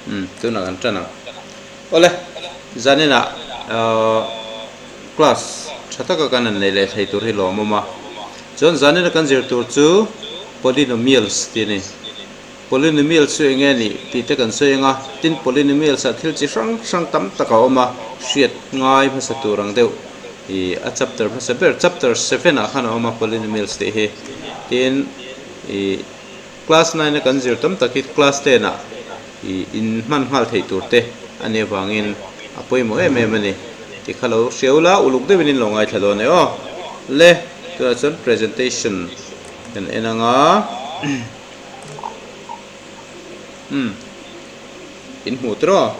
Umm tunah kan tan ang. Awle, zaninah class tha taka kan han neih leh thei tur hi lawmawm a. Chuan zanina kan zir tur chu polynomials tih a ni. Polynomials chu eng nge nih tih te kan sawi ang a, tin polynomials ah thil chi hrang hrang tam tak a awm a, hriat ngai hmasa tur ang deuh ih a chapter hmasa ber chapter seven ah khan a awm a polynomials tih hi. Tin ih class nine a kan zir tam tak hi class ten ah ih in hman nghal theih tur te a nih avangin a pawimawh em em a ni tih kha lo hria ula uluk deuhin in lo ngaithla dawn e aw. Le tunah chuan presentation kan en ang a. Umm in hmuh tiraw?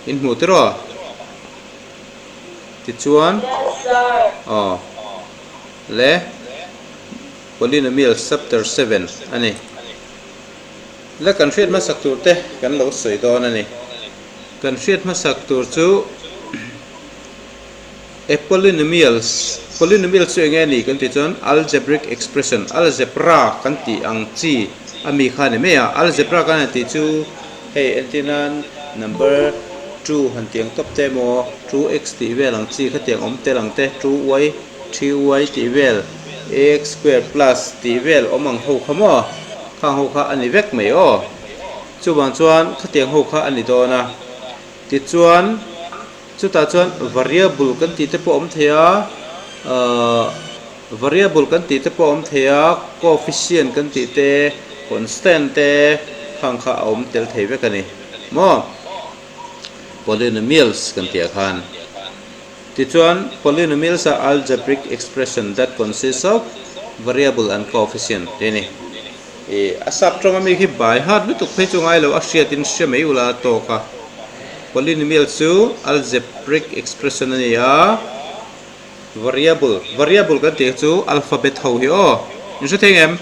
In hmuh tiraw? Tichuan aw le Polynomials chapter 7 a ni. La kan hriat hmasak tur te kan lo sawi dawn a ni. Kan hriat hmasak tur chu. A polynomials, Polynomial chu enge a nih kan tih chuan algebraic expression, algebra kan tih ang chi a mi kha a ni mai a. Algebra kan han tih chu hei entir nan number two han tih ang tawp te emaw 2x tih vel ang chi khatiang awm tel ang te, 2y, 3y tih vel, ax square plus tih vel awm ang ho kha maw khang ho kha a ni vek mai aw. Chuvang chuan khatiang ho kha a ni dawn a. Tichuan. Chutah chuan variable kan tih te pawh a awm thei a, ahh variable kan tih te pawh a awm thei a, coefficient kan tih te, constant te khang kha a awm tel thei vek a ni maw? Polynomials kan tih ah khan. Tichuan polynomials are algebraic expression that consists of variable and coefficient tih a ni. Ih a sap tawng ami khi bai hat lutuk phei chu ngai lo a hriatin hria mai ula a tawk a. Polynomial chu algebraic expression a ni a, variable, variable kan tih chu alphabet ho hi aw, in hre thei ngem?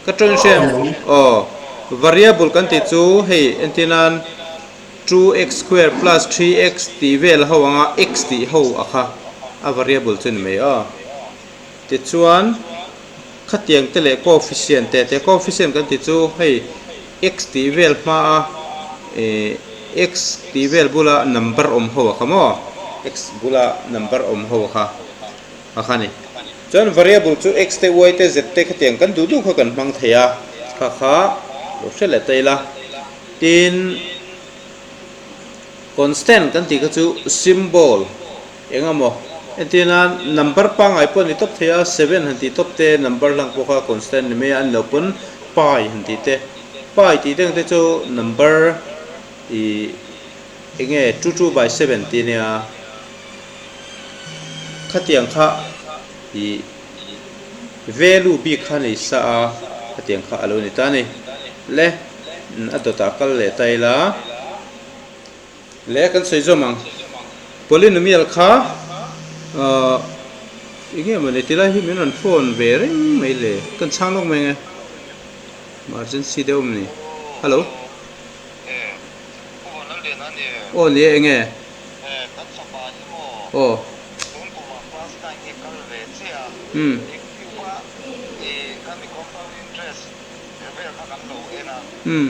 Ka tawng in hria em? Aw, variable kan tih chu hei entir nan 2x square plus 3x tih vel ho anga x tih ho a kha a variable chu ni mai aw. Tichuan khatiang te leh coefficient te te coefficient kan tih chu hei x tih vel hma a ih x tih vel bula number awm ho a kha maw x bula number awm ho a kha a kha ni chuan variable chu x te y te z te khatiang kan duh duh kha kan hmang thei a kha kha lo hre leh ta ila tin constant kan tih kha chu symbol. Eng emaw, entir nan number pangngai pawh a ni tawp thei a, seven han tih tawp te, number hlang pawh kha constant ni mai a, a ni lo pawn pi han tih te, pi tih deng te chu number ih eng nge two two by seven tih a nia, khatiang kha ih value bik kha a nei sa a, khatiang kha a lo ni ta a ni. Le a dawtah kal leh ta ila. Leh kan sawi zawm ang. Polynomial kha ahh eng nge mawni ti lai hi min rawn phone ve reng mai le. Kan chhang lawk mai ang e. Emergency deuh awm ni. Hello. Aw ni e eng nge? Aw. Umm. Umm.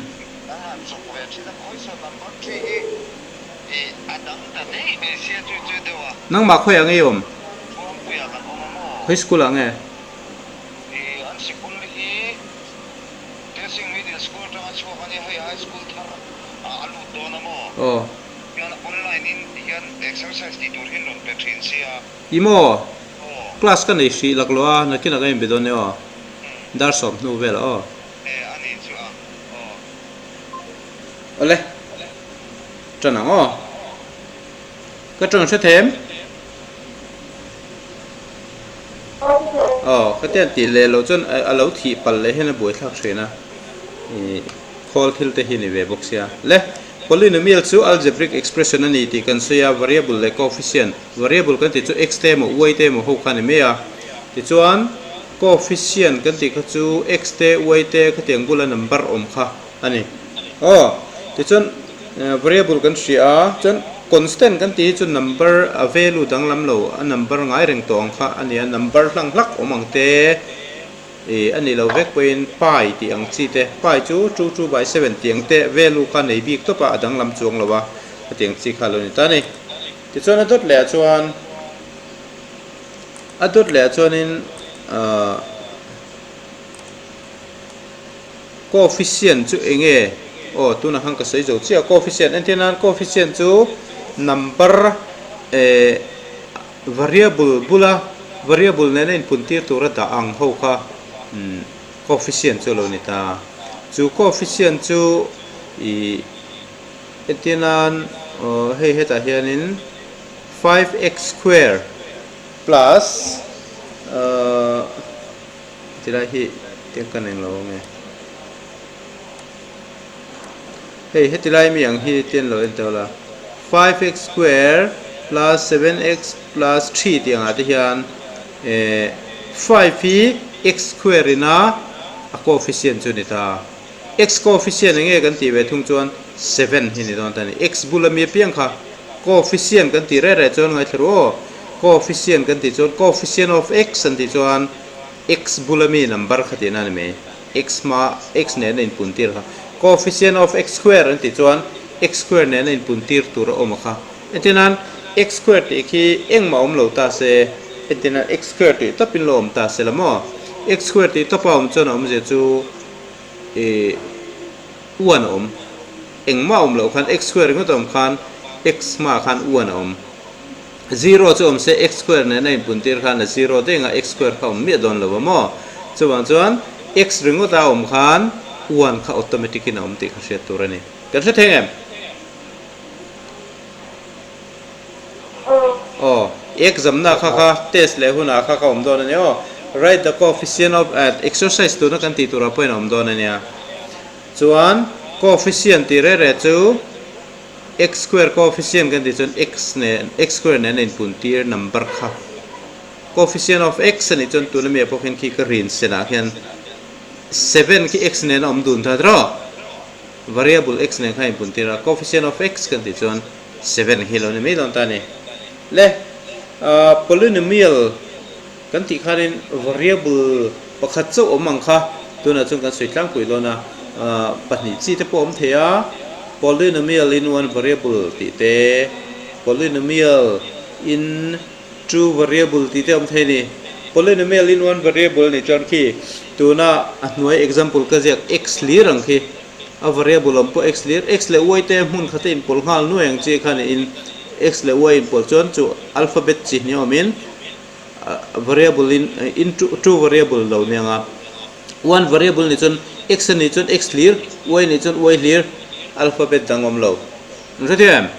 Nangmah khawiah nge i awm? Khawi school ah nge? Aw. I maw? Class ka nei hrih laklawh a, nakinah ka inbe dawn e aw. Dar 10 velah aw. Awle, ṭan ang aw. Ka ṭawng hre them. Aw, ka tian tih leh loh chuan a lo thih palh leh hian a buaithlak ṭhin a. Ih, khawl thil te hi ni ve bawk sia. Le, polynomial chu algebraic expression a ni tih kan sawi a, variable leh coefficient. Variable kan tih chu x te emaw y te emaw ho kha a ni mai a. Tichuan. Coefficient kan tih kha chu x te, y te khatiang bula number awm kha a ni. Aw, tichuan variable kan hria a, chuan constant kan tih hi chu number a value danglam lo, a number ngai reng tawh ang kha a ni a, number hlang hlak awm ang te, Ih a nih lo vek pawhin pi tih ang chi te, pi chu two two by seven tih ang te value kha nei bik tawp a, a danglam chuang lo a, hetiang chi kha a lo ni ta a ni. Tichuan a dawt leh ah chuan a dawt leh ah chuanin ahh coefficient chu eng nge aw tunah khan ka sawi zo chiah a coefficient entir nan coefficient chu number eh variable bula variable nena inpun tir tura dah ang ho kha umm coefficient chu a lo ni ta chu coefficient chu ih entir nan aw hei hetah hianin 5x square plus ahh Tilai hi tiang ka neng lo ang e. Hei hetilai mi ang hi tian lo en tawh la. 5x square plus 7x plus 3 tih angah te hian eh 5 hi x square ina a coefficient chu ni ta. X coefficient enge kan tih ve thung chuan 7 hi ni dawn ta a ni. X bula mi apiang kha coefficient kan tih reh reh chuan ngaithla ru aw. Coefficient kan tih chuan coefficient of x an tih chuan x bula mi number kha tihna a ni mai. X hma x nen a inpun tir kha. Coefficient of x square an tih chuan x square nen a inpun tir tur a awm a kha. Entir nan x square tih khi engmah awm lo ta se, entir nan x square tih tawpin lo awm ta se la maw? X square tih tawpa awm chuan a awmzia chu ih one a awm. Engmah awm loh khan x square ringawt a awm khan x hmaah khan one a awm. Zero chu awm se x square nen a inpun tir khan a zero daih anga x square kha awm miah dawn lo a maw? Chuvang chuan x ringawt a awm khan one kha automatic in a awm tih kha hriat tur a ni. Kan hre theng em? Aw, exam na kha kha test leh hunah kha kha awm dawn a nia aw. Write the coefficient of at exercise tuna kan tih turah pawhin a awm dawn a nia. Chuan coefficient tih reh reh chu X square coefficient kan tih chuan x nen x square nen a inpun tir number kha coefficient of x a nih chuan tuna mi ah pawh khian khi ka rin senah khian seven khi x nen a awm dun ta tiraw variable x nen khan a inpun tir a coefficient of x kan tih chuan seven khi a lo ni mai dawn ta a ni le ah polynomial Kan tih khanin variable pakhat chauh awm ang kha tunah chuan kan sawi tlangpui dawn a, pahnih chi te pawh awm thei a, polynomial in one variable tih te, polynomial in two variable tih te awm thei a ni. Polynomial in one variable nih chuan khi tuna a hnuai example ka ziak x hlir ang khi a variable awm pawh x hlir, x leh y te hmun khat a inpawlh nghal nuai ang chi kha niin x leh y inpawlh chuan chu alphabet chi hnih awmin variable in in two variable lo nia nga one variable nih chuan x a nih chuan x hlir y nih chuan y hlir alphabet dang awm lo an hre thei em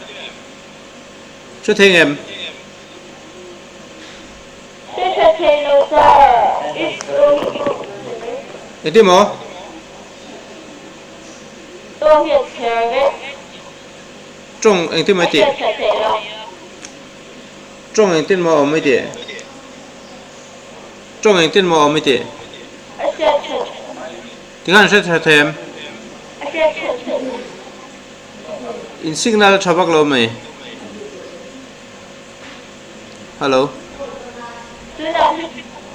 hre thei ngem Hre tha thei lo sir i tawng Engtin maw? Tawng hi a chhiar vek. Tawng engtin maw i tih? A hre tha thei lo. Tawng engtin maw awm i tih? Tawng engtin maw awm i tih? A hriat that. Tikhan hre tha thei em? A hriat that theih. In signal a tha vak lo mai. Hello. Tunah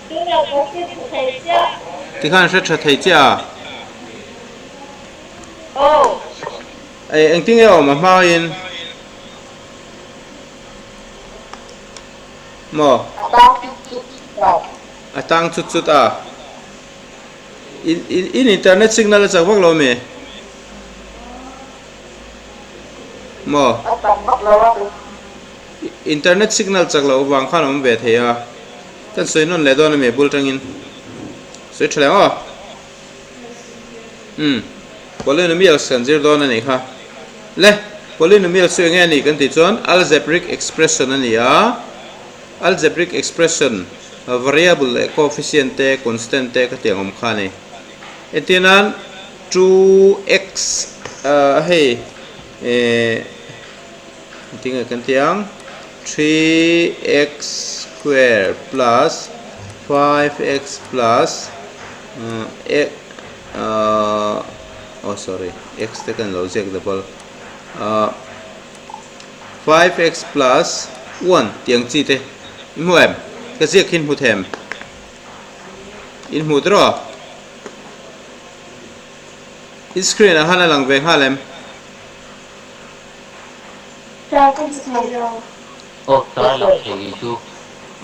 tunah ka hre tha thei chiah. Tikhan hre tha thei chiah a? Aw. Engtin nge awm a hmain? Maw? A tang chut chut lo. A tang chut chut a. In in in internet signal a chak vak lo ami? Maw? A chak vak lo a. Internet signal chak loh avang khan a awm ve thei a. Kan sawi nawn leh dawn ami bul tangin? Sawi tha leh ang aw. Umm, polynomials kan zir dawn a nih kha. Le, polynomials chu enge a nih kan tih chuan algebraic expression a ni a, algebraic expression variable leh coefficient te, constant te ka tih ang awm kha a ni. Entir nan 2x ah hei eh engtin nge kan tih ang 3x square plus 5x plus oh sorry x te kan lo ziak double 5x plus 1 tih ang chi te in hmu em ka ziak hi in hmu them in hmu tiraw. I screen ah khan a lang ve nghal em? Tar ka hmu thei lo. Aw tar lang thei kei chu.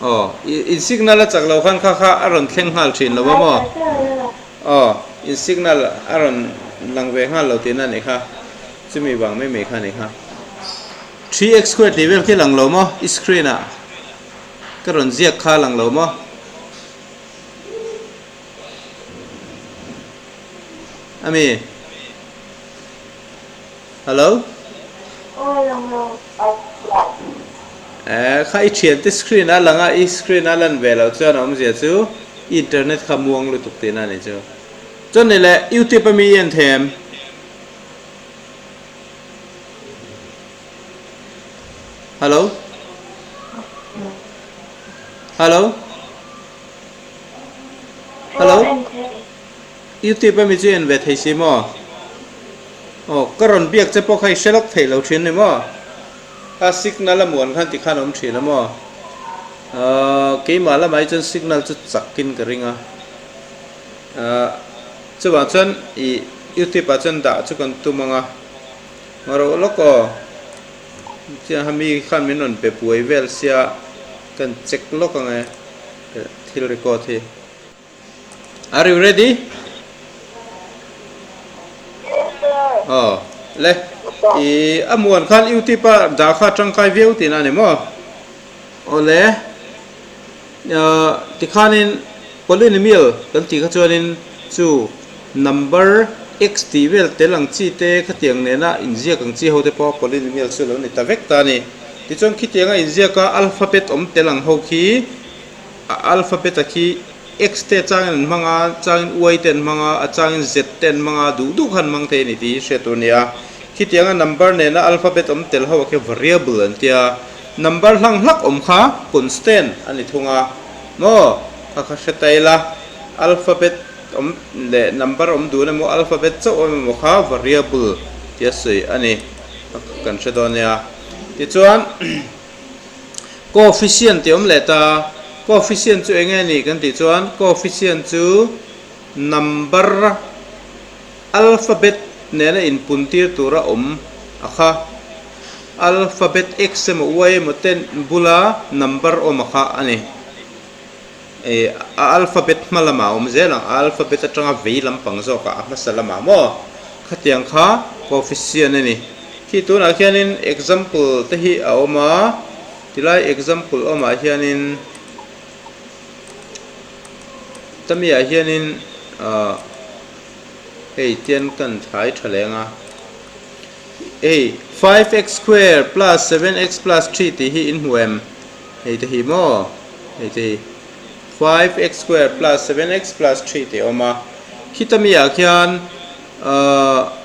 Aw, in signal a chak lo khan kha kha a rawn thleng nghal thin lo a maw? Aw, in signal a rawn lang ve nghal lo tihna a nih kha. Chumi vang mai mai kha a nih kha. 3x square tih vel khi lang lo maw i screen ah? Ka rawn ziak kha lang lo maw? Ami? Hello? Aw lang lo. Eh, kha i thiante screen a lang a, i screen a lan ve loh chuan a awmzia chu i internet kha muang lutuk tihna a nih chu. Chuan ni leh youtube ami i en thei em? Hello? Hello? Hello? Youtube ami chu en ve thei si maw? Aw, ka rawn biak che pawh kha i hre lawk theih lo thin ni maw? Kha signal a muan khan tikhan a awm thin a maw? Ahh, keimah lamah hi chuan signal chu chakin ka ring a. Ahh, chuvang chuan i youtube ah chuan dah chu kan tum ang a. Ngarawh lawk aw, chiang ha mi khan min rawn pe puai vel sia kan check lawk ang e thil record hi. Are you ready? Yes sir. Aw, le i a muan khan youtube a dah kha tangkai viau tihna a ni maw? Aw le, tikhanin polynomial kan tih kha chuanin chu number x tih vel tel ang chi te khatiang nena inziak ang chi ho te pawh polynomial chu lo ni ta vek ta a ni. Tichuan khitianga inziaka alphabet awm tel ang ho khi A alphabet a khi X te changin an hmang a, changin Y te an hmang a, a changin Z te an hmang a, duh duh kha an hmang thei a ni tih hi hriat tur a ni a. Khitianga number nena alphabet awm tel ho a khi variable an tia, number hlang hlak awm kha constant a ni thung a maw? Kha kha hre ta ila, alphabet awm leh number awm dun emaw alphabet chauh awm emaw kha variable tia sawi a ni a kan hre dawn nia. Tichuan. Coefficient tih a awm leh ta. Coefficient chu eng nge ni kan tih chuan coefficient chu number alphabet nena inpun tir tura awm a kha. Alphabet X emaw Y emaw ten bula number awm a kha a ni. Ih a alphabet hma lamah a awm zel ang, a alphabet atanga vei lampang zawkah a hmasa lamah maw? Khatiang kha coefficient a ni. Khi tunah khianin example te hi a awm a, tilai example awmah hianin tamiah hianin ah hei tian kan thlai tha leng a, hei 5x square plus 7x plus 3 tih hi in hmu em? Hei te hi maw? Hei te hi 5x square plus 7x plus 3 tih a awm a. Khita mi ah khian ahh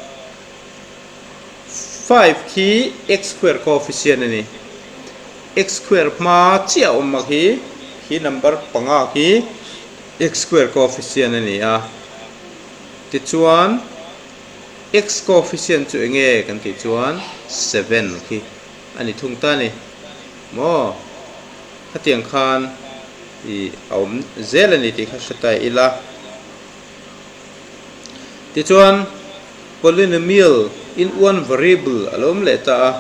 5 khi x square coefficient a ni. X square hma chiah a awm a khi, khi number panga khi x square coefficient a ni a. Tichuan x coefficient chu eng nge kan tih chuan 7 khi a ni thung ta a ni. Maw? Khatiang khan i a awm zel a ni tih kha hre ta ila. Tichuan, polynomial in one variable a lo awm leh ta a.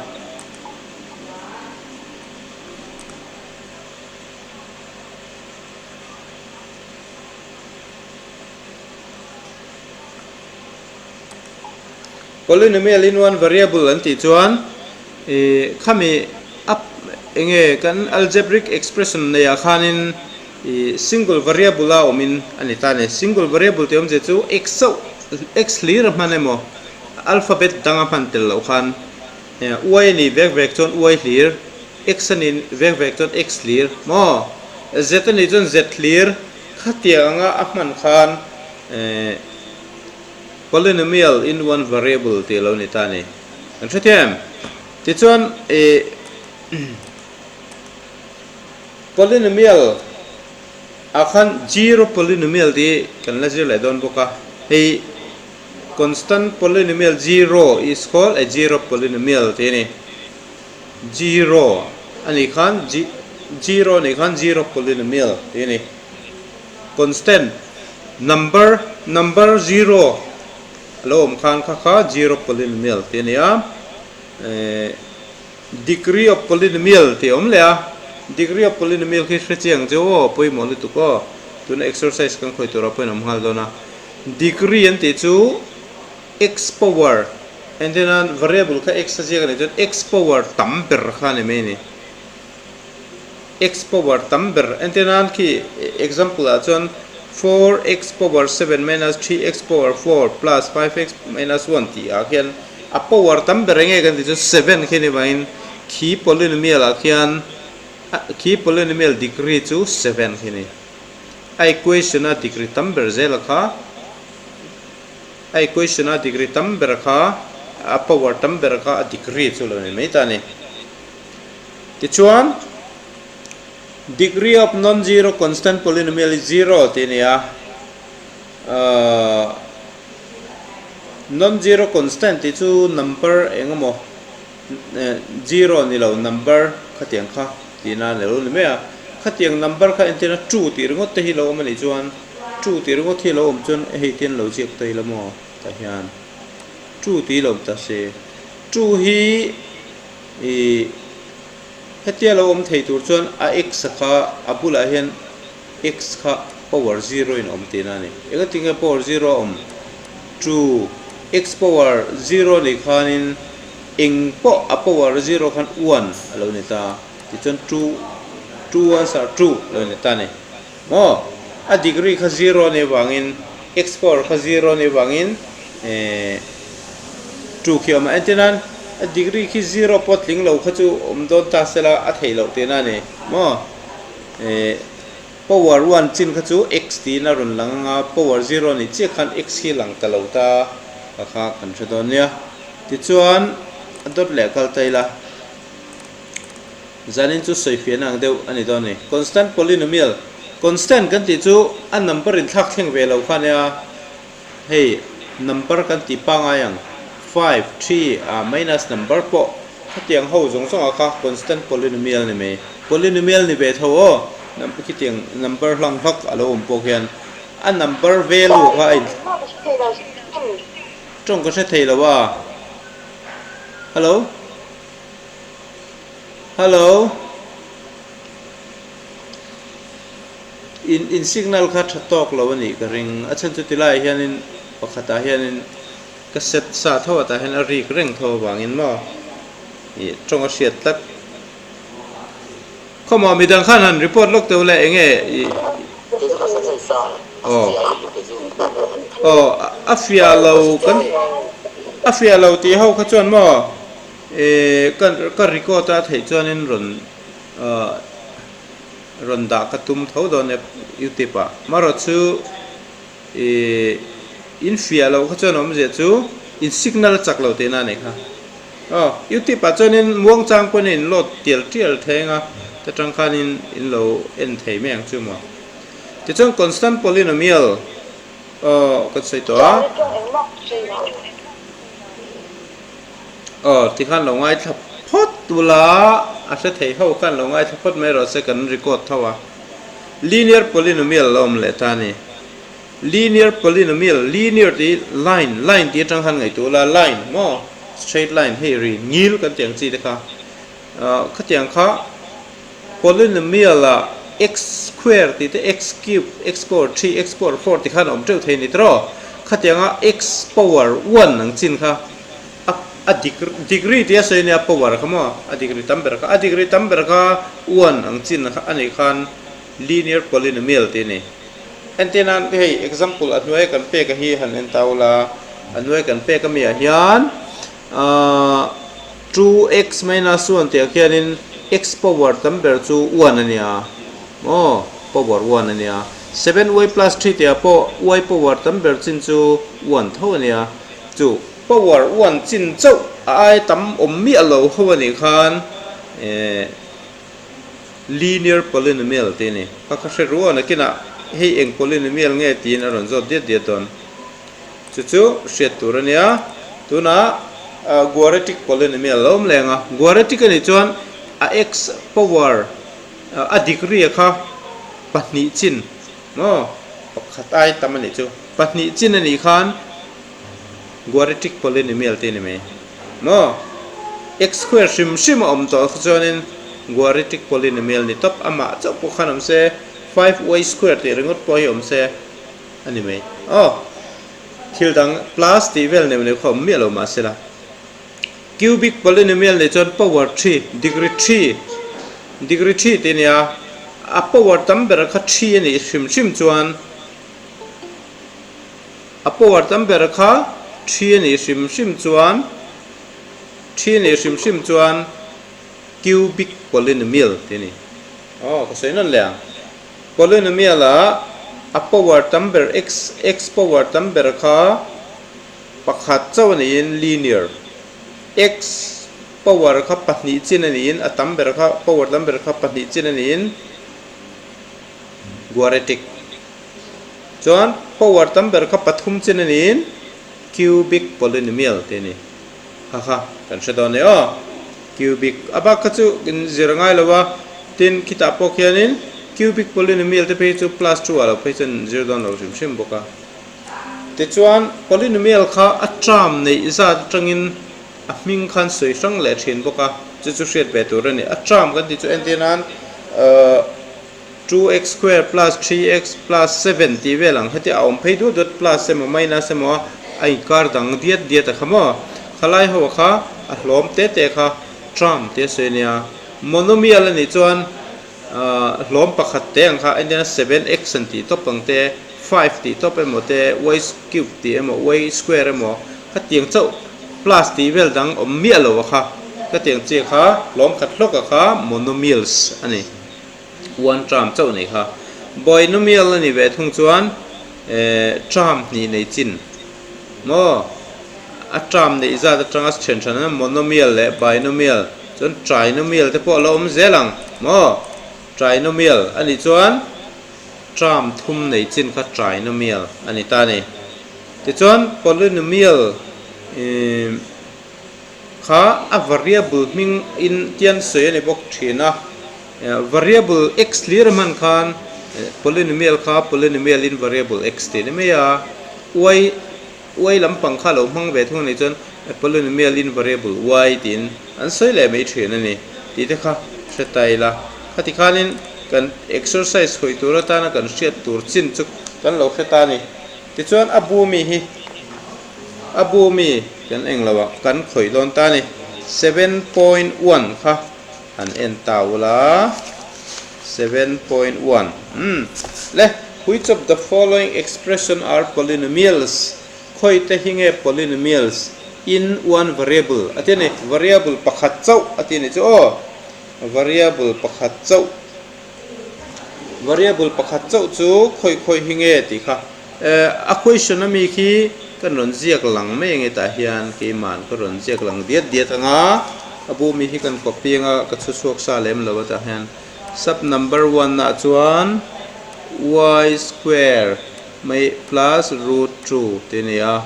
Polynomial in one variable an tih chuan ih khami a enge kan algebraic expression nei ah khanin ih single variable a awmin a ni ta a ni. Single variable tih awmzia chu x chauh x hlir a hman emaw alphabet dang a hman tel loh khan y a nih vek vek chuan y hlir, x a nih vek vek chuan x hlir maw z a nih chuan z hlir khatiang anga a hman khan eh Polynomial in one variable tih a lo ni ta a ni. Kan hrethiam em? Tichuan ih polynomial ah khan zero polynomial tih kan la zir leh dawn bawk a. Hei constant polynomial zero is called a zero polynomial tih a ni. Zero a nih khan zero a nih khan zero polynomial tih a ni. Constant number number zero. a lo awm khan kha kha zero polynomial tih a ni a, eh degree of polynomial tih a awm leh a, degree of polynomial khi hre chiang ang che aw, pawimawh lutuk aw, tuna exercise kan khawih turah pawhin a awm nghal dawn a, degree an tih chu x power entirnan variable kha x a ziak a nih chuan x power tam ber kha a ni mai a ni. X power tam ber entirnan khi example ah chuan 4x power 7 minus 3x power 4 plus 5x minus 1 tih ah khian a power tam ber enge kan tih chu 7 khi ni vangin khi polynomial ah khian khi polynomial degree chu 7 khi ni. A equation a degree tam ber zel a kha a equation a degree tam ber kha a power tam ber kha a degree chu lo ni mai ta a ni. Tichuan, degree of non-zero constant polynomial hi zero tih a ni a, ahh non-zero constant tih chu number eng emaw zero ni lo number khatiang kha tihna a ni lo ni mai a, khatiang number kha entirna two tih ringawt te hi lo awm a nih chuan two tih ringawt hi lo awm chuan hei tian lo ziak ta ila maw tah hian two tih lo awm ta se two hi. I hetia lo awm thei tur chuan a x kha a bulah hian x kha power zero in a awm tihna a ni. Engati nge power zero a awm? Two x power zero nih khanin eng pawh a power zero khan one a lo ni ta. Tichuan two two ones are two a lo ni ta a ni. Maw? A degree kha zero a nih avangin x power kha zero a nih avangin eh two khi a awm a. Entirnan a degree khi zero pawh tling lo kha chu awm dawn ta sela a theih loh tihna a ni. Maw? Eh power one chin kha chu x tiin a rawn lang anga power zero a nih chiah khan x hi lang ta lo ta kha kha kan hre dawn nia. Tichuan a dawt leh kal ta ila. Zanin chu sawifiahna ang deuh a ni dawn a ni. Constant polynomial, Constant kan tih chu a number in thlak thleng ve lo kha nia, hei number kan tih pangai ang five, three ah minus number pawh khatiang ho zawng zawng ah kha constant polynomial ni mai. Polynomial ni ve tho aw, khitiang number hlang hlak a lo awm pawh khian a number value kha a in tawng ka hre thei lo a. Hello. Hello. In in signal kha tha tawk lo a nih ka ring. A chhan chu tilaiah hianin pakhatah hianin ka set sa tho atah hian a rik reng tho avangin maw ih tawng a hriat tlat. Khawmaw midang khan han report lawk teuh le enge ih aw aw a fiah lo kan a fiah lo tih ho kha chuan maw Ehh ka ka record a theih chuanin rawn ahh rawn dah ka tum tho dawn e youtube ah marawh chu ihh in fiah loh kha chuan awmzia chu in signal a chak lo tihna a nih kha aw youtube ah chuanin muangchang pawhin a in load tial tial theng a ta tang khanin in lo en thei mai ang chu maw tichuan constant polynomial aw kan sawi tawh a. Aw tikhan lo ngaithla phawt tula a hre thei ho khan lo ngaithla phawt mai rawh se kan record tho a. Linear polynomial a awm leh ta a ni. Linear polynomial, linear tih hi line, line tih atang khan ngaihtuah ula line maw straight line hei ri ngil kan tih ang chi te kha ah khatiang kha polynomial ah x square tih te x cube, x power three, x power four ti khan a awm teuh thei a ni tawh khatianga x power one ang chin kha a a degree tih a sawi ania power kha maw a degree tam ber kha a degree tam ber kha one ang chin kha a nih khan linear polynomial tih a ni entir nan hei example a hnuaia kan pek a hi han en ta ula a hnuaia kan pek ami ah hian ahh two x minus one tih ah khianin x power tam ber chu one a nia maw power one a nia seven y plus three tih ah pawh y power tam ber chin chu one tho a nia chu. Power uan chin chauh a ai tam awm miah lo ho a nih khan eh linear polynomial tih a ni. Kha kha hre ruah nakinah hei eng polynomial nge tiin a rawn zawt diat diat dawn. Chu chu hriat tur a nia. Tunah quadratic polynomial a awm leng a. Quadratic a nih chuan a x power a degree a kha pahnih chin maw pakhat ai tam a nih chu. Pahnih chin a nih khan. Guaretic polynomial tih a ni mai. Maw? X square hrim hrim a awm tawh kha chuanin Guaretic polynomial ni tawp amah chauh pawh khan awm se, 5y square tih ringawt pawh hi awm se a ni mai. Aw, thil dang plus tih vel neuh neuh kha awm miah lo mahsela. Cubic polynomial nih chuan power thi, degree thi, degree thi tih a ni a, a power tam ber kha thi a nih hrim hrim chuan a power tam ber kha thi a nih hrim hrim chuan thi a nih hrim hrim chuan cubic polynomial tih a ni. Aw ka sawi nawn leh ang. Polynomial ah a power tam ber x, x power tam ber kha Pakhat chauh a niin linear x power kha pahnih chin a niin a tam ber kha power tam ber kha pahnih chin a niin quadratic chuan power tam ber kha pathum chin a niin cubic polynomial tih a ni ha kha kan hre dawn e aw cubic a bak kha chu in zir ngai lo a tin khitah pawh khianin cubic polynomial te phei chu plus two ah lo phei chuan zir dawn lo hrim hrim bawk a. Tichuan, polynomial kha a term neih zat atangin a hming khan sawi hrang leh thin bawk a, chu chu hriat ve tur a ni. A term kan tih chu entir nan 2x square plus 3x plus 7 tih vel ang heti a awm phei duat duat plus emaw minus emaw a inkar dang diat diat a kha maw? Khalai ho kha a hlawm te te kha term tia sawi a nia. Monomial a nih chuan Hlawm pakhat te ang kha entirna 7x an tih tawp ang te, 5 tih tawp emaw te, y cube tih emaw, y square emaw khatiang chauh plus tih vel dang awm miah lo a kha. Khatiang chi kha hlawm khat hlawk a kha monomials a ni. One term chauh nei kha. Binomial a ni ve thung chuan term hnih nei chin maw? A term neih zat atanga then hran a monomial leh binomial chuan trinomial te pawh a lo awm zel ang maw? Trinomial a nih chuan term thum nei chin kha trinomial a ni ta a ni. Tichuan polynomial ihh kha a variable hming in tian sawi a ni bawk thin a, variable x hlir a hman khan polynomial kha polynomial in variable x tih a ni mai a, y Y lampang kha lo hmang ve thung a nih chuan a polynomial in variable y tiin an sawi leh mai thin a ni tih te kha hre ta ila. Khati khanin kan exercise hawi tur atana kan hriat tur chin chu kan lo hre ta a ni. Tichuan a bu mi hi a bu mi kan eng lo ah kan khawih dawn ta a ni. 7.1 kha han en ta ula 7.1 umm le which of the following expression are polynomials khawi te hi nge polynomials in one variable a ti a ni variable pakhat chauh a ti a ni chu aw variable pakhat chauh variable pakhat chauh chu khawi khawi hi nge tih kha eh a question ami khi kan rawn ziak lang mai ang hetah hian keimahn ka rawn ziak lang diat diat ang a a bu mi hi kan copy anga ka chhu chhuak sa lem lo hetah hian sub number one ah chuan y square mai plus root two tih a ni a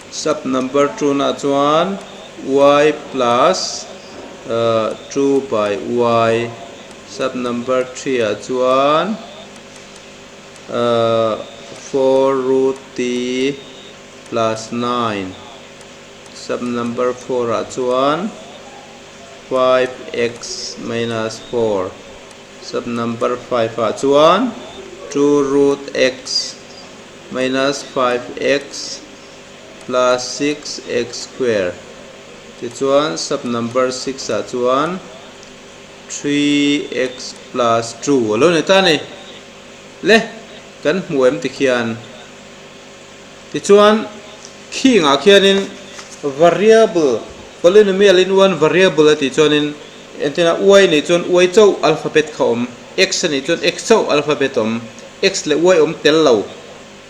sub number two nah chuan y plus two by y sub number three ah chuan. 4 root t plus 9 sub number 4 ah chuan 5x minus 4 sub number 5 ah chuan 2 root x minus 5x plus 6x square tichuan sub number 6 ah chuan 3x plus 2 a lo ni ta a ni. Le, kan hmu em tikhian? Tichuan, khingah khianin variable, polynomial in one variable a tih chuanin entirna y nih chuan y chauh alphabet kha awm, x a nih chuan x chauh alphabet awm, x leh y awm tel lo,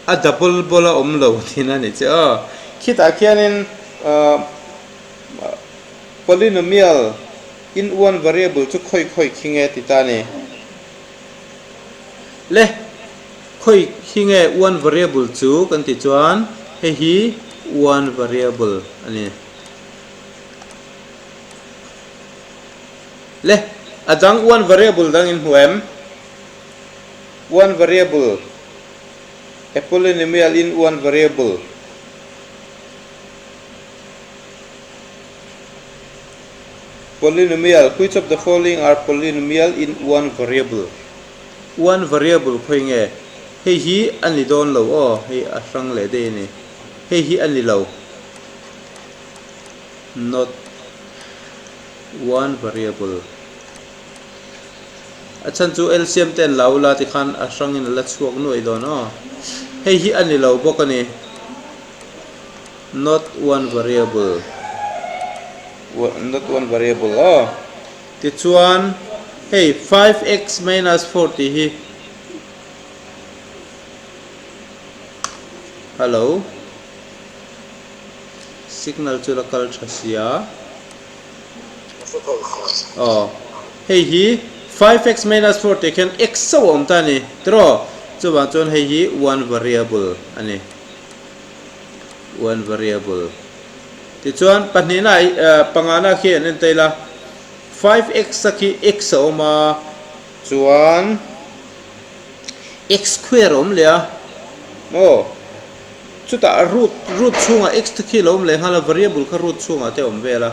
a double bawla awm lo tihna a ni che aw. Khitah khianin polynomial in one variable chu khawi khawi khi nge ti ta a ni. Le, khawi khi nge one variable chu kan tih chuan hei hi one variable a ni. Le, a dang one variable dang in hmu em? One variable, a polynomial in one variable. Polynomial, Which of the following are polynomial in one variable? One variable khawi nge? Hei hi a ni dawn lo aw, hei a hrang leh daih a ni. Hei hi a ni lo. Not one variable. A chhan chu LCM te an la ula tikhan a hrangin a la chhuak nuaih dawn aw. Hei hi a ni lo bawk a ni. Not one variable. Not one variable aw. Tichuan hei 5x minus 4 tih hi Hello Signal chu la kal tha sia. Aw hei hi 5x minus 4 tih khian x chauh a awm ta a ni tiraw? Chuvang chuan hei hi one variable a ni. One variable. Tichuan pahnihna pangana khi an en ta ila 5x a khi x a awm a chuan x square a awm leh a maw chutah root root chhungah x te khi a lo awm leh nghal a variable kha root chhungah te a awm vel a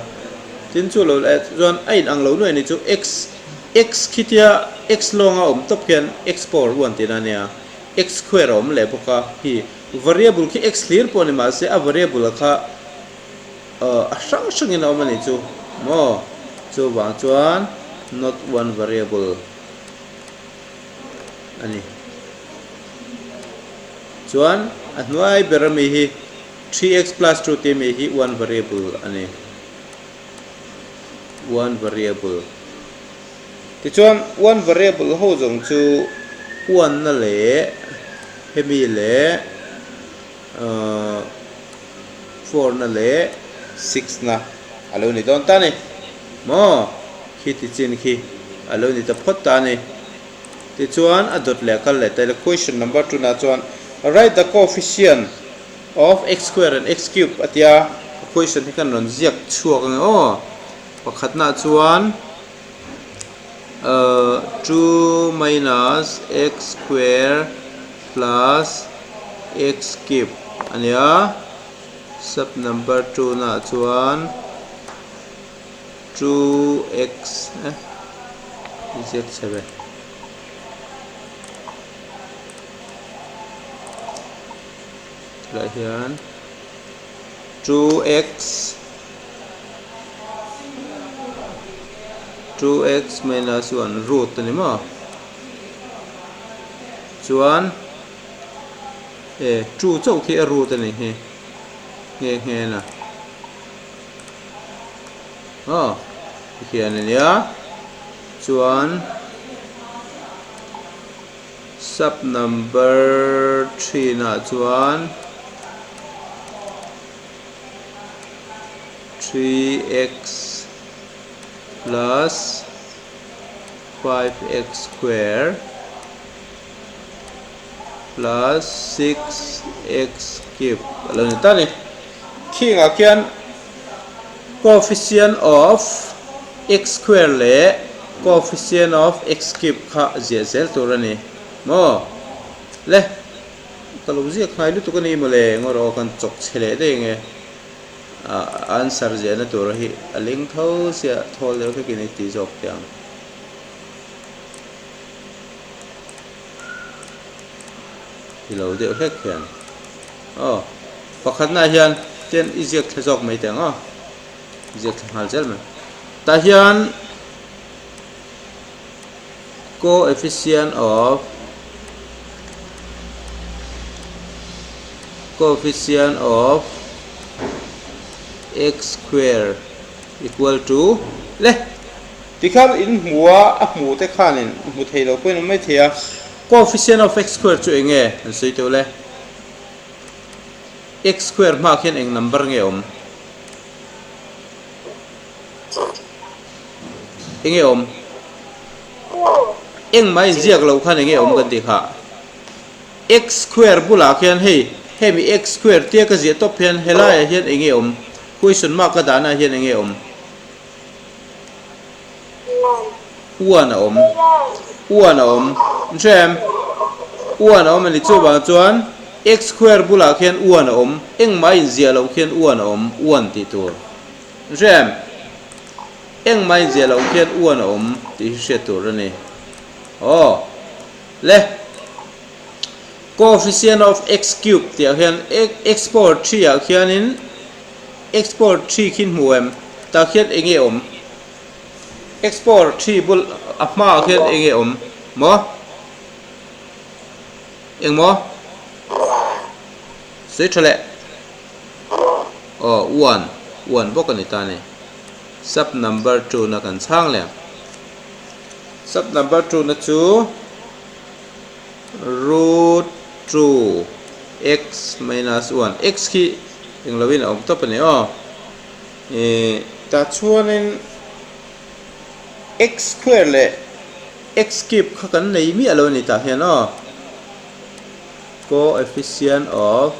tin chu lo leh chuan a inang lo nuai a ni chu x x khitia x lawnga awm tawp khian x power 1 tihna a nia x square a awm leh bawk a hi Variable khi x hlir pawh ni mahse a variable kha a hrang hrangin a awm a nih chu maw? Chuvang chuan not one variable a ni. Chuan a hnuai ber ami hi 3x plus 2 tih ami hi one variable a ni. One variable. Tichuan one variable ho zawng chu one na leh hemi leh ahh four na leh six na a lo ni dawn ta a ni maw khi ti chin khi a lo ni ta phawt ta a ni. Tichuan a dawt leh a kal leh ta ila question number two na chuan write the coefficient of x square and x cube a tia a question hi kan rawn ziak chhuak ang e aw. Pakhatnaah chuan 2 minus x square plus x cube a ni a, sub number 2 naah chuan 2x eh ziak chhe ve. Tilai hian 2x 2x minus 1 root a ni maw chuan e 2 chauh khi a root a ni hi nghe nghe na aw tikhian a nia chuan sub number 3 nah chuan 3x plus 5x square plus 6x cube a lo ni ta ni. Khingah khian coefficient of x square leh coefficient of x cube kha ziah zel tur a ni maw? Le. Ka lo ziak hnai lutuk a ni mawle ngaw rawh kan chawk chhe leh daih ang e ah answer ziahna tur hi a ling tho sia thawl deuh hlekin i ti zawk teh ang. Ti lo deuh hlek hian aw pakhatna ah hian ten i ziak thla zawk mai teh ang aw ziak thla nghal zel mai tah hian. Coefficient of Coefficient of x square equal to le tikhan in hmu a a hmu te khanin hmu thei lo pawhin awm mai thei a coefficient of x square chu eng nge an sawi teuh le x square hma khian eng number nge awm Enge awm? Engmah inziak loh khan enge awm kan tih kha. X square bulah khian hei hemi x square tia ka ziah tawp hian helaiah hian enge awm? Question mark ka dahnaah hian enge awm? One a awm. One a awm. An hre em? One a awm a ni. Chuvang chuan x square bulah khian one a awm. Engmah inziah loh khian one a awm. One tih tur. An hre em? Engmah inziah loh khian uan a awm tih hi hriat tur a ni. Aw le. Coefficient of x cube tih ah khian x power three ah khianin x power three khi hmu em? Tah khian eng nge awm? X power three bul a hmaah khian eng nge awm maw? Eng maw? Sawi tha leh. Aw one, one bawk a ni ta a ni. Sub number two na kan chhang leh ang. Sub number two na chu root two x minus one, x khi eng lovin a awm tawp a ni aw. Ih tah chuanin x square leh x cube kha kan nei miah lo a ni tah hian aw. Coefficient of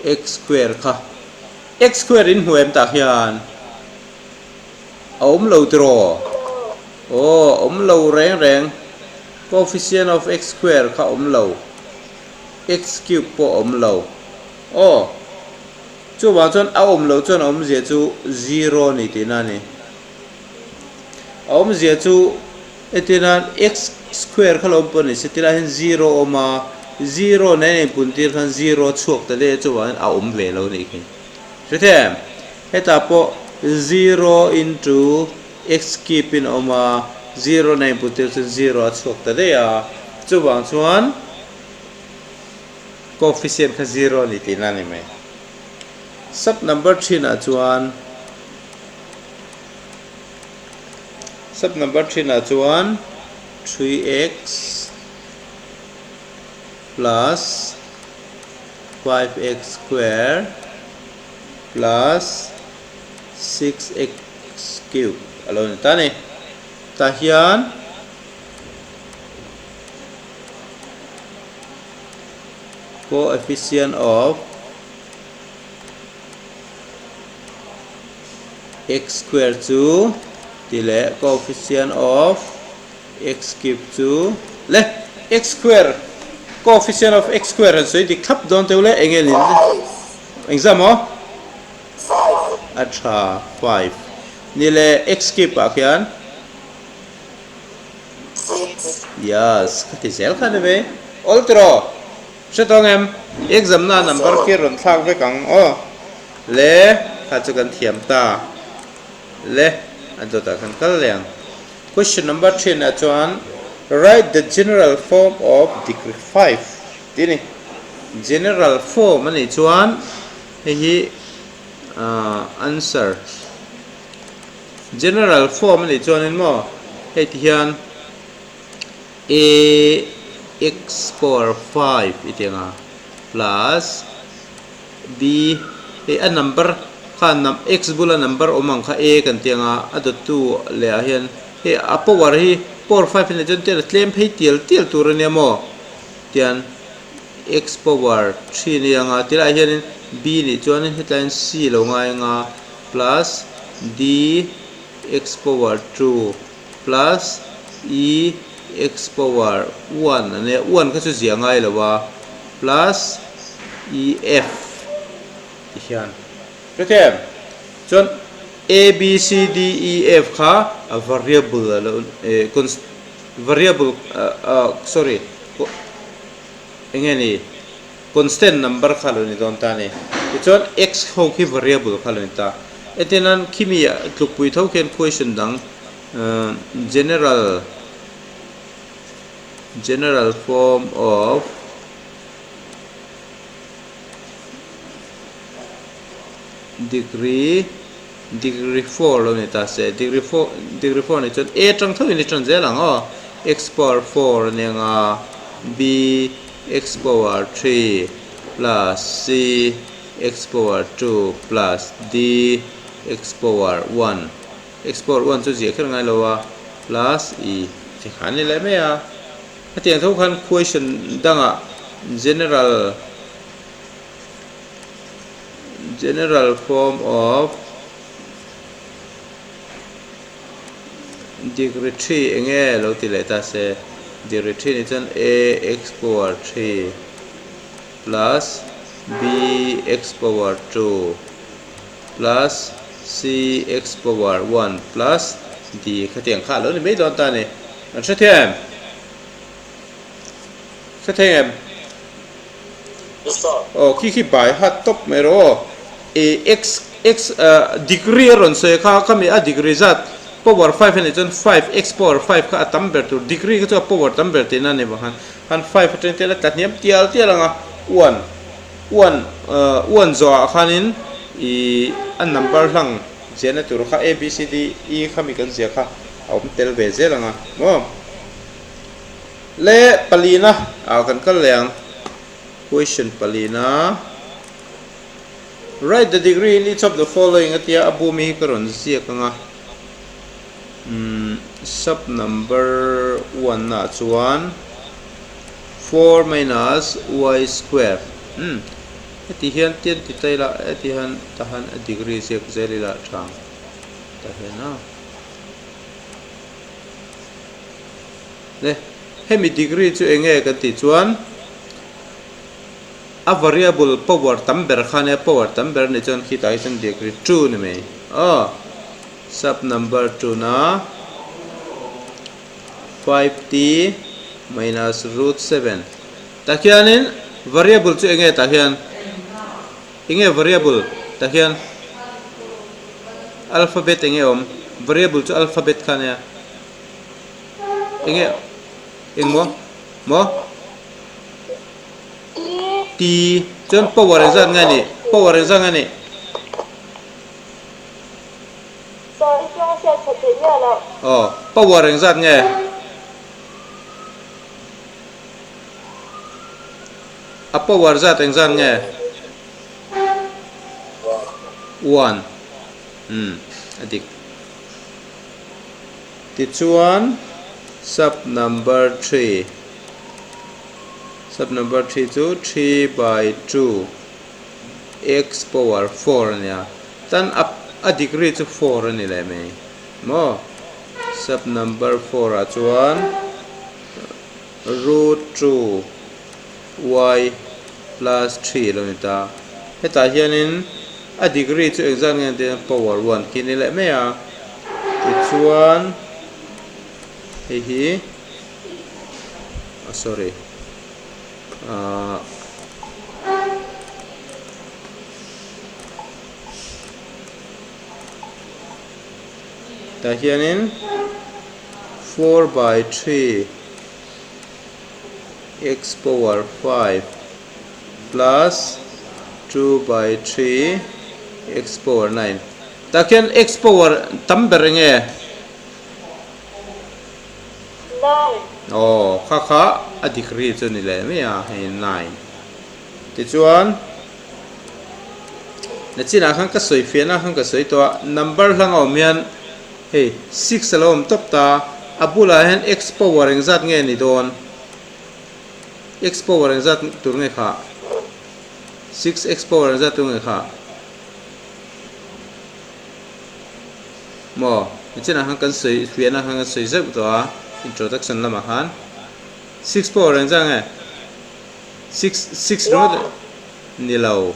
x square kha x square in hmu em tah hian a awm lo tiraw? Aw awm lo reng reng coefficient of x square kha awm lo x cube pawh awm lo aw chuvang chuan a awm loh chuan a awmzia chu zero a ni tihna a ni. A awmzia chu hetiang x square kha lo awm pawh ni se tilai hian zero a awm a, zero nen a inpun tir khan zero a chhuak ta daih a chuvangin a awm ve lo a nih khi. Hrethiam em? Hetah pawh zero into x cube in a awm a, zero nen a inpun tir chuan zero a chhuak ta daih a, chuvang chuan coefficient kha zero a ni tihna a ni mai. Sub number thinah chuan. Sub number thinah chuan 3x plus 5x square plus 6x cube a lo ni ta a ni. Tah hian coefficient of x square chu tih leh coefficient of x cube chu le x square coefficient of x square han sawi dik thlap dawn teuh le eng nge ni engzah maw a tha five ni le x cube ah khian yes ka ti zel kha ni ve awl tiraw. Hre tawng em? Exam na number khi rawn thlak vek ang aw. Le, kha chu kan thiam ta. Le, a dawtah kan kal leh ang. Question number thinah chuan Write the general form of degree five tih a ni. General form a nih chuan hei hi answer. General form a nih chuanin maw hei ti hian. A x power five i tih ang a plus b hei a number kha x bula number awm ang kha a kan tih ang a a dawttu leh ah hian hei a power hi power five a nih chuan tian a tlem phei tial tial tur a nia maw tian x power three a ni ang a tilaiah hianin b nih chuanin hetlaiin c lo ngai ang a plus d x power two. Plus e x power one a nia, one kha chu ziah ngai lo a, plus e f ti hian hrethiam em? Chuan a b c d e f kha a variable a lo eh const variable ah sorry eng nge ni constant number kha lo ni dawn ta a ni. Tichuan x ho khi variable kha lo ni ta. Etinan khimi tlukpui tho khian question dang general general form of degree degree four lo ni ta se degree four degree four ni chuan a tang tho in i tan zel ang aw x power four a nia nga b x power three plus c x power two plus d x power one x power one chu ziah kher ngai lo a plus e chi khan ni leh mai a hetiang tho khan question dangah general General form of degree three eng nge lo ti leh ta se degree three nih chuan a x power three plus. Bx power 2 plus Cx power 1 plus D khatiang kha a lo ni mai dawn ta a ni. An hre thei em? Hre thei em? Aw khi khi bai hat tawp mai rawh aw. X x degree a rawn sawi kha khami a degree zat power 5 a nih chuan 5 x power 5 kha a tam ber tur degree kha chu a power tam ber tihna a ni vang khan khan 5 atang te la tla hniam tial tial ang a one one one zawhah khanin ih a number hlang ziahna tur kha a b c d e khami kan ziah kha a awm tel ve zel ang a maw le palina ah kan kal leh ang question palina. Write the degree in each of the following a tia a bu mi hi ka rawn ziak ang a umm sub number one ah chuan four minus y square umm heti hian tian ti ta ila heti hian tahan a degree ziak zel ila a tha ang tah hian a le hemi degree chu eng nge kan tih chuan. A variable power tam ber kha nia, power tam ber anih chuan khitah hi chuan degree 2 ni mai. Aw, sub number 2 na 5t minus root 7. Tah khianin variable chu enge tah hian? Enge variable tah khian? Alphabet enge awm? Variable chu alphabet kha nia. Enge engmaw? Maw? T chuan power engzat nge nih? Power engzat nge nih? Sorry chuan a hriat that theih miah loh. Aw, power engzat nge? A power zat engzat nge? One. Umm, a dik. Tichuan sub number 3. Sub number 3 chu 3 by 2 x power 4 a nia. Tan a a degree chu 4 a ni leh mai maw? Sub number 4 ah chuan root 2 y plus 3 a lo ni ta. Hetah hianin a degree chu engzat nge tia power 1 khi a ni leh mai a. Tichuan hei hi. Sorry ah tah hianin 4 by 3 x power 5 plus 2 by 3 x power 9 tah khian x power tam ber enge. Nine. Aw, kha kha a degree chu ni leh mai a, hei nine. Tichuan, nachinah khan ka sawi fiahna khan ka sawi tawh a, number hlang a awm hian hei six a lo awm tawp ta, a bulah hian x power engzat nge ni dawn? X power engzat tur nge kha? Six x power engzat tur nge kha? Maw? Nichinah khan kan sawi fiahna khan kan sawi zeuh tawh a, introduction lamah khan. Six power eng zah nge? Six, six ringawt ni lo.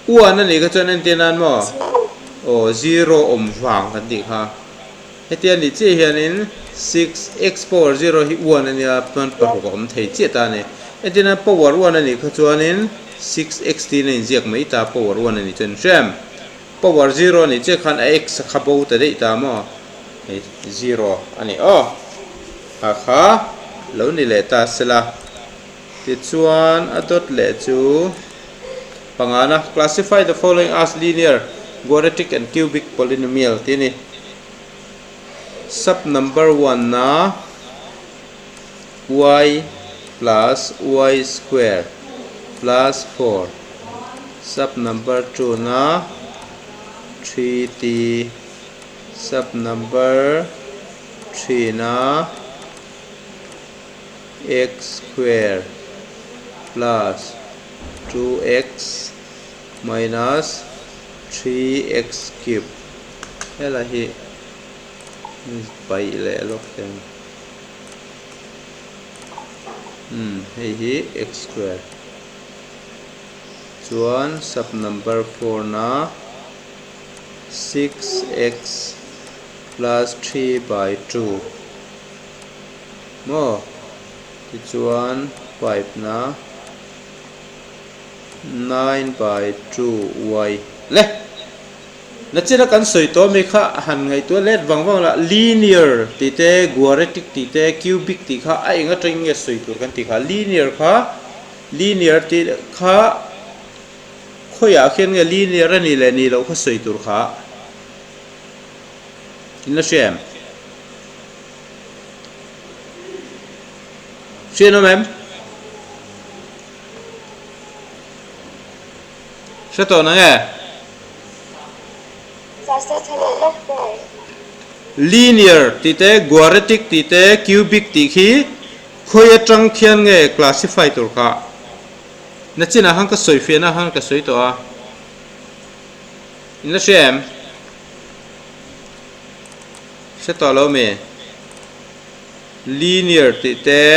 One a nih kha chuan entir nan maw? Aw, zero awm vang kan tih kha. Hetia nih chiah hianin six x power zero hi one a nia chuan paruk a awm thei chiah ta a ni. Entir nan power one a nih kha chuanin six x tiin a inziak mai ta power one a nih chuan hrem. Power zero a nih chiah khan a x a kha bo ta daih ta maw? Hei zero a ni aw. Ha kha lo ni leh ta sela. Tichuan a dawt leh chu pangana classify the following as linear, quadratic and cubic polynomial tih a ni. Sub number one na y plus y square plus 4 sub number 2 na 3t sub number 3 na x square plus 2x minus 3x cube helai hi paih leh lawk hian. Umm hei hi x square. Chuan sub number 4 na 6x plus 3 by 2 maw? Tichuan 5 na 9 by 2 y le. Nachina kan sawi tawh ami kha han ngaihtuah let vang vang la, linear tih te, quadratic tih te, cubic tih kha a eng atangin nge sawi tur kan tih kha. Linear kha, linear tih kha khawiah khian nge linear a nih leh nih loh kha sawi tur kha in la hria em? Hria nawm em? Hre tawh na nge? Linear tih te, quadratic tih te, cubic tih khi khawi atang khian nge classify tur kha? Nachinah khan ka sawi fiahna khan ka sawi tawh a. In la hria em? Hre tawh lo mi? Linear tih te.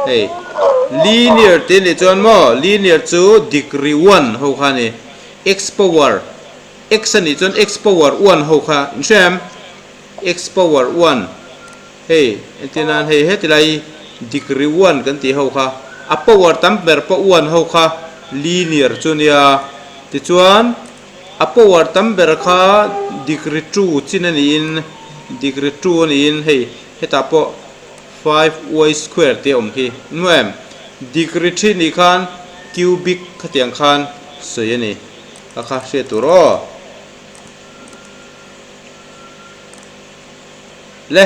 Hei, linear tih anih chuan maw, linear chu degree one ho kha a ni. X power, x anih chuan x power one ho kha, in hria em? X power one, hei entir nan hei heti lai degree one kan tih ho kha, a power tam ber pawh one ho kha linear chu nia. Tichuan a power tam ber kha degree two chin a niin, degree two a niin hei hetah pawh 5 y square tih a awm khi. Inhmu em? Degree thi nih khan cubic khatiang khan sawi a ni. Kha kha hriat tur aw. Le,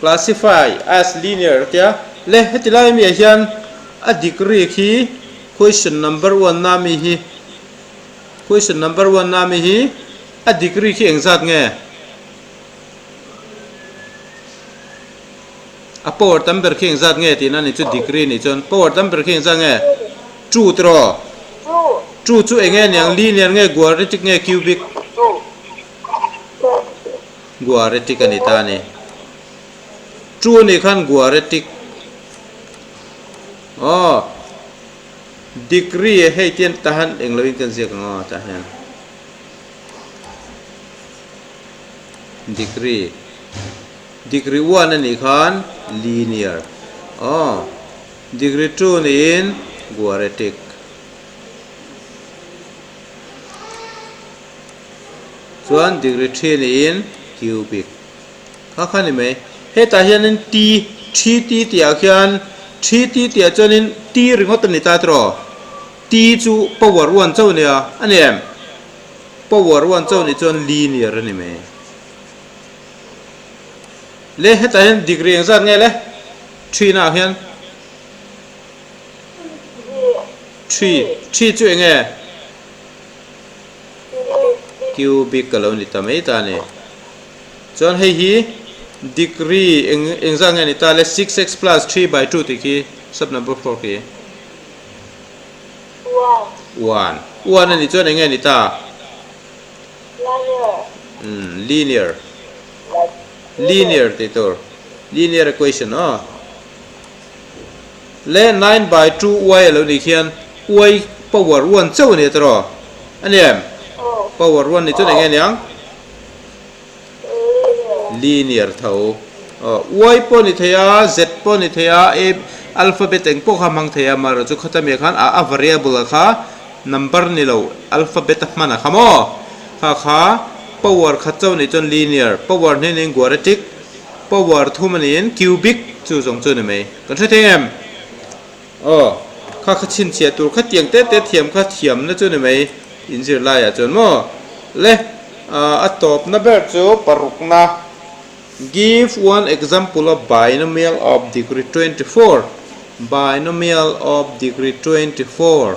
classify as linear tia. Le, heti lai ami ah hian a degree khi question number one na ami hi question number one na ami hi a degree khi engzat nge? A power tam ber khi engzat nge tihna ni chu degree nih chuan power tam ber khi engzat nge? Two tiraw? Two chu eng nge niang linear nge quadratic nge cubic? Quadratic a ni ta a ni. Two anih khan quadratic. Aw degree hei tian tahan englo in kan ziak ang aw tah hian. Degree Degree one a nih khan linear aw Degree two niin quadratic Chuan degree three niin cubic Kha kha ni mai Hetah hianin t three t tih ah khian three t tih ah chuanin t ringawt a ni ta tiraw T chu power one chauh a nia a ni em? Power one chauh nih chuan linear a ni mai. Le hetah hian degree engzat nge le? Three naah hian three, three chu eng nge? Cubic a lo ni ta mai ta a ni. Chuan hei hi degree eng engzat nge ni ta le? Six x plus three by two tih khi sub number four khi. One. One a nih chuan eng nge ni ta? Linear. Umm linear. Linear tih tur. Linear equation aw. Le 9 by 2 y a lo nih khian y power 1 chauh a ni tawh a ni em? Power 1 nih chuan eng nge niang? Linear tho. Aw, Y pawh ni thei a, Z pawh ni thei a, A alphabet eng pawh kha hmang thei a, amaherawh chu khata miah khan a a variable ah kha number ni lo alphabet a hman a kha maw? Kha kha power khat chauh nih chuan linear, power hnen in quadratic, power thum a niin cubic chu zawng chu a ni mai. Kan hre thei em? Aw, kha kha chhinchhiah tur kha tiang te te thiam kha thiamna chu ni mai inzir laiah chuan maw? Le, a tawpna ber chu parukna, Give one example of binomial of degree 24, binomial of degree 24.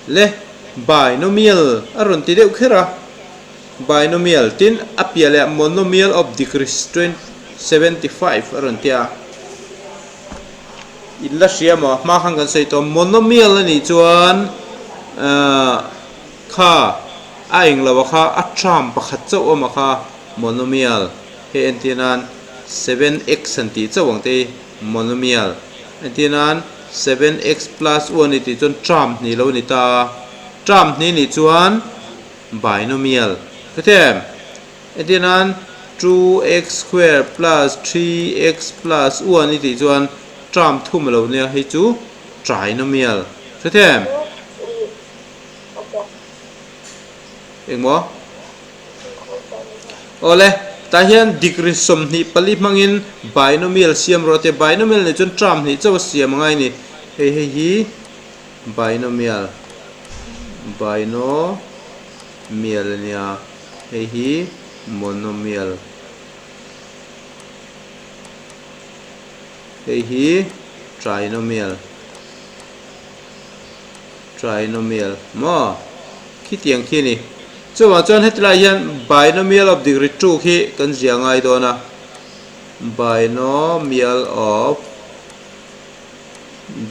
Le, binomial a rawn ti deuh kher a, binomial tin a piah leh monomial of degree 75 a rawn ti a. In la hria maw? Hma khan kan sawi tawh monomial a nih chuan ahh kha a eng lo a kha a term pakhat chauh awm a kha monomial hei entir nan 7x han tih chauh ang te hi monomial entir nan. 7x plus 1 i tih chuan term hnih lo ni ta a, term hnih nih chuan binomial. Hrethiam? Entir nan 2x square plus 3x plus 1 i tih chuan term thum a lo nia, hei chu trinomial. Hrethiam? Engmaw? Awle, tah hian degree 24 hmangin binomial siam rawh tia binomial nih chuan term hnih chauh a siam angai a ni. Hei hei hi binomial binomial a nia, hei hi monomial, hei hi trinomial. Trinomial maw? Khitiang khi a ni. Chuvang chuan hetilai hian binomial of degree 2 khi kan ziah ngai dawn a. Binomial of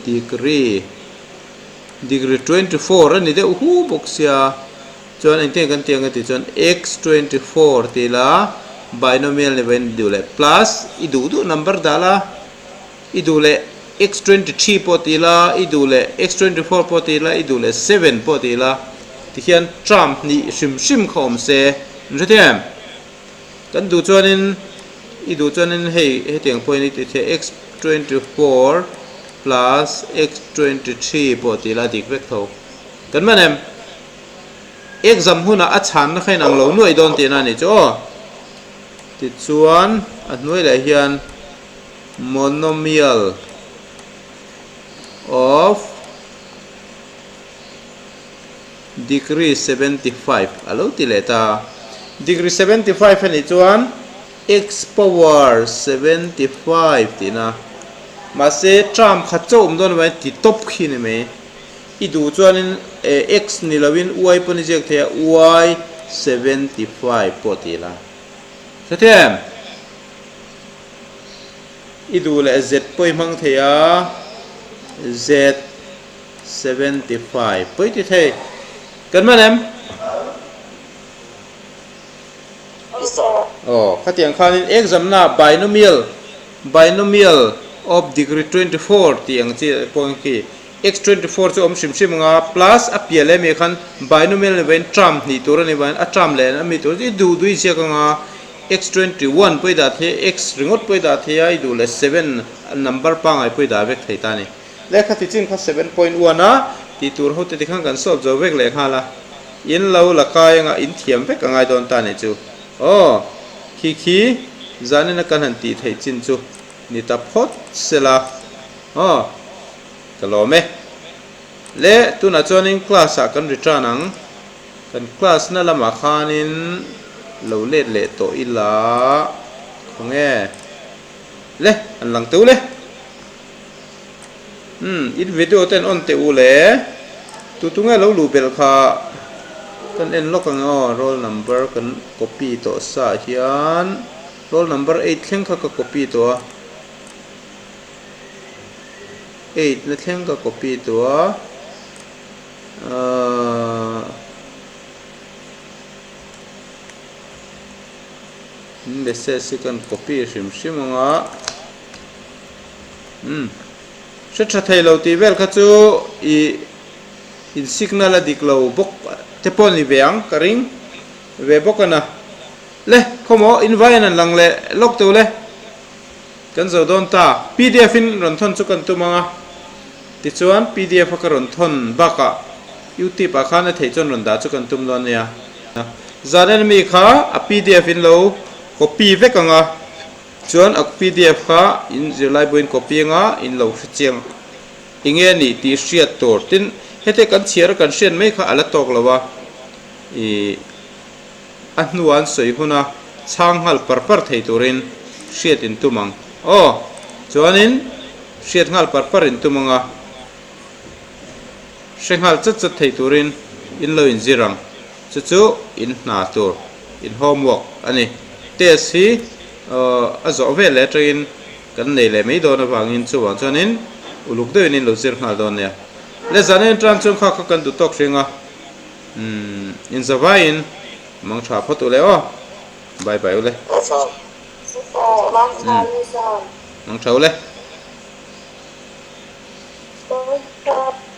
degree degree 24 a ni deuh hu bawk sia. Chuan engtin kan tih ang e tih chuan x 24 tih la binomial ni vain duh leh plus i duh duh number dah la. I duh leh x 23 pawh ti ila, i duh leh x 24 pawh ti ila, i duh leh 7 pawh ti ila, tikhian term hnih hrim hrim kha awm se, an hre thei em? Kan duh chuanin, i duh chuanin hei hetiang pawhin i ti thei x 24 plus x 23 pawh ti ila a dik vek tho. Kan man em? Exam hunah a chhanna kha inang lo nuaih dawn tihna a nih chu aw. Tichuan a hnuai leh hian. Monomial of degree 75 a lo ti leh ta. Degree 75 a nih chuan x power 75 tihna. Mahse term khat chauh awm dawn avangin ti tawp khi ni mai. I duh chuanin x ni lovin y pawn i ziak thei a, y 75 pawh ti la. Hrethiam? I duh leh Z pawh i hmang thei a, Z 75 pawh i ti thei. Kan man em? Aw, khatiang khanin exam-na binomial, binomial of degree 24 tih ang chi pawh khi x 24 chu awm hrim hrim ang a, plus a piah leh ami khan binomial ni vain term hnih tur a ni vain a term leh ami tur i duh duh i ziak ang a. X 21 pawh i dah thei a, X ringawt pawh i dah thei a, i duh leh seven number pangngai pawh i dah vek thei ta a ni. Lehkha ti chin kha 7.1 a tih tur ho te tikhan kan solve zo vek leh nghal a, in lo la kai anga in thiam vek a ngai dawn ta a nih chu. Aw, khi khi zanin a kan han tih theih chin chu ni ta phawt sela. Aw, ka lawm e. Le, tunah chuanin class ah kan return ang. Kan class na lamah khanin lo let leh tawh ila khawnge le an lang teuh le umm in video te an on teh u le tu tu nge lo luh belh kha kan en lawk ang aw roll number kan copy tawh sa ah hian roll number eight thleng kha ka copy tawh a eight na thleng ka copy tawh a. Ahh message hi kan copy hrim hrim ang a umm hre tha thei lo tih vel kha chu ih in signal a dik lo bawk te pawh ni ve ang ka ring ve bawk a na le khawmaw in vai an an lang leh lawk teuh le. Kan zo dawn ta. Pdf in rawn thawn chu kan tum ang a, tichuan pdf a ka rawn thawn bakah youtube ah khan a theih chuan rawn dah chu kan tum dawn nia. Zan en ami kha a pdf in lo copy vek ang a, chuan a pdf kha in zirlai buin copy anga in lo hre chiang enge a nih tih hriat tur. Tin, hete kan chhiar a kan hriat mai kha a la tawk lo a, ih. A hnua an sawi huna chhang nghal par par thei turin hriat in tum ang. Aw, chuanin hriat nghal par par in tum ang a, hre nghal chat chat thei turin in lo inzir ang. Chu chu in hna tur, in homework a ni. Test hi a zawh vel leh atangin kan nei leh mai dawn avangin chuvang chuanin uluk deuhin in lo zir nghal dawn nia. Le zan en tan chuan kha kha kan duh tawk hring a. Umm in zavaiin mang tha phawt ule aw bye bye ule. Umm mang tha ule. Sir.